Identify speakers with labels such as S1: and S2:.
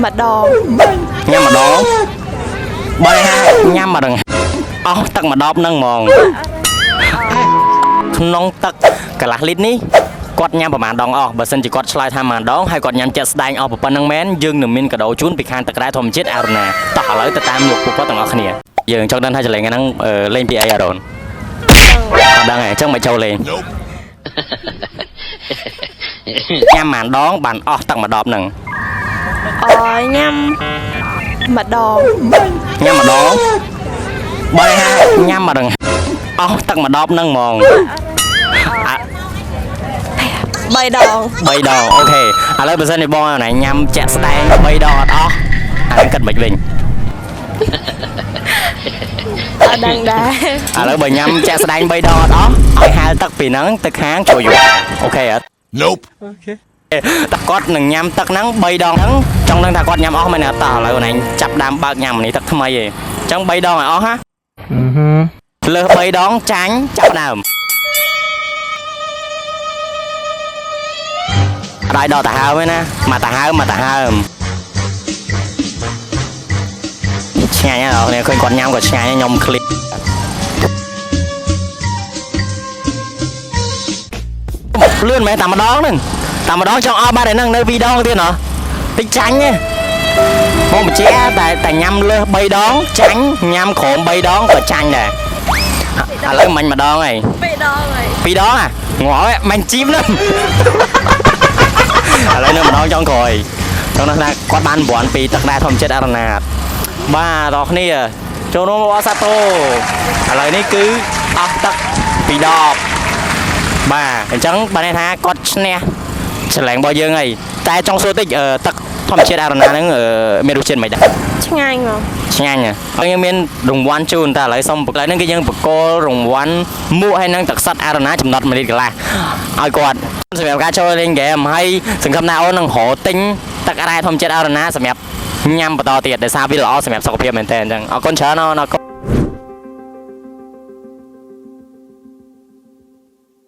S1: ម្ដង
S2: ញ៉ាំម្ដងបើហាញ៉ាំម្ដងអស់ទឹកម្ដបហ្នឹងហ្មងក្នុងទឹកកន្លះលីត្រនេះគាត់ញ៉ាំប្រហែលដងអស់បើសិនជាគាត់ឆ្លើយថាប្រហែលដងហើយគាត់ញ៉ាំជាក់ស្ដែងអស់ប៉ុណ្្នឹងមែនយើងនឹងមានកាដូជូនពីខាងទឹករ៉ែធម្មជាតិអារុណាតោះឥឡូវទៅតាមលោកពួកគាត់ទាំងអស់គ្នាយើងចង់ដឹងថាចលេងហ្នឹងលេងពីអីអារុនអត់ដឹងទេអញ្ចឹងមកចូលលេង ញ៉ាំប្រហែលដងបានអស់ទឹកម្ដបហ្នឹង
S1: អូញ៉ាំម្ដង
S2: ញ៉ាំម្ដងបើហាញ៉ាំម្ដងអស់ទឹកម្ដបហ្នឹងហ្មងអា
S1: 3ដង
S2: 3ដង okay ឥឡូវបើសិនជាបងឲ្យណៃញ៉ាំជាក់ស្ដែង3ដងអត់អស់អាហ្នឹងគិតមិនវិញ
S1: អត់ដឹងដែរ
S2: ឥឡូវបើញ៉ាំជាក់ស្ដែង3ដងអត់អស់ឲ្យហែលទឹកពីហ្នឹងទៅខាងជួយយ okay អត់
S3: Nope.
S2: តើគាត់នឹងញ៉ាំទឹកហ្នឹង3ដងហ្នឹងចង់ដឹងថាគាត់ញ៉ាំអស់មែនទេអត់តោះឥឡូវណៃចាប់ដើមបើកញ៉ាំនេះទឹកថ្មីឯងអញ្ចឹង3ដងឲ្យអស់ណាលើស3ដងចាញ់ចាប់ដើម អត់ឲ្យដល់តាហើមទេណាមកតាហើមមកតាហើមឆ្ងាញ់ណាស់អ្នកឃើញគាត់ញ៉ាំគាត់ឆ្ងាញ់ណាស់ខ្ញុំឃ្លីលឿនមែនតែម្ដងហ្នឹងតែម្ដងចង់អស់បាត់ហើយហ្នឹងនៅពីរដងទៀតហ៎តិចចាញ់ទេបងបញ្ជាក់តែតែញ៉ាំលើស3ដងចាញ់ញ៉ាំក្រោម3ដងក៏ចាញ់ដែរឥឡូវមិញម្ដងហើយ
S1: 2ដងហើយ
S2: ពីរដងអាងាប់ហើយមាញ់ជីមហ្នឹង ឥឡូវនៅម្ដងចុងក្រោយចង់ដឹងថាគាត់បានរង្វាន់ពីទឹកដែរធម្មជាតិអរណាតបាទដល់គ្នាចូលរួមអបអរសាទរឥឡូវនេះគឺអស់ទឹកពីរដបបាទអញ្ចឹងបានន័យថាគាត់ឈ្នះឆ្លងរបស់យើងហើយតែចង់សួរតិចទឹកធម្មជាតិអរណាហ្នឹងមានរសជាតិមិនដែរ
S1: ឆ្ងាញ់ហ្មង
S2: ឆ្ងាញ់ហ៎ហើយយើងមានរង្វាន់ជូនតែឥឡូវសុំឥឡូវហ្នឹងគឺយើងបកគលរង្វាន់មួកហើយនឹងទឹកសុទ្ធអារណាចំណត់1លីត្រកន្លះឲ្យគាត់សម្រាប់ការចូលលេងហ្គេមហើយសង្ឃឹមថាអូននឹងរកទិញទឹករ៉ែធម្មជាតិអារណាសម្រាប់ញ៉ាំបន្តទៀតដោយសារវាល្អសម្រាប់សុខភាពមែនតើអញ្ចឹងអរគុណច្រើនអូនអរគុណ។